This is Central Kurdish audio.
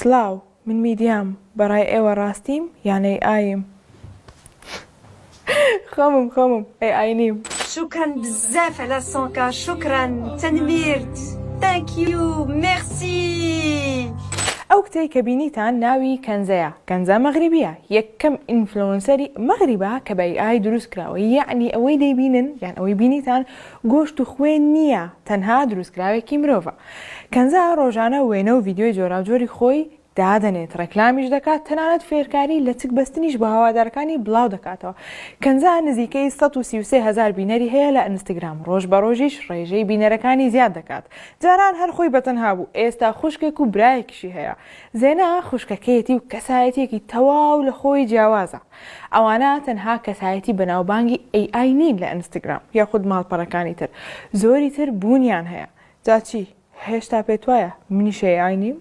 سڵاو، من میدیام، بەڕای ئێوە ڕاستیم یان AI یم؟ خۆمم خۆمم AI نیم. شكرا بزاف على 100 K شكرا تنميرت thank you merci. ئەو کچەی کە بینیتان ناوی کەنزەیە، کەنزە مەغریبیە، یەکەم influencer ی مەغریبە کە بە AI دروست کراوە، یەعنی ئەوەی دەیبینن یان ئەوەی بینیتان گۆشت و خوێن نییە تەنها دروستکراوێکی مرۆڤە. کەنزە ڕۆژانە وێنە و ڤیدیۆی جۆراوجۆری خۆی دادەنێت، ڕێکلامیش دەکات، تەنانەت فێرکاری لەچک بەستنیش بۆ هەوادارەکانی بڵاو دەکاتەوە. کەنزە نزیکەی 133 هەزار بینەری هەیە لە ئینستگرام، ڕۆژ بە ڕۆژیش ڕێژەی بینەرەکانی زیاد دەکات. جاران هەر خۆی بەتەنها بوو، ئێستا خوشکێک و برایەکیشی هەیە. زێنە خوشکەکەیەتی و کەسایەتییەکی تەواو لە خۆی جیاوازە. ئەوانە تەنها کەسایەتی بەناوبانگی AI نین لە ئینستگرام یاخود ماڵپەڕەکانی تر، زۆری تر بوونیان هەیە. جا چی؟ هێشتا پێتوایە منیش AI نیم؟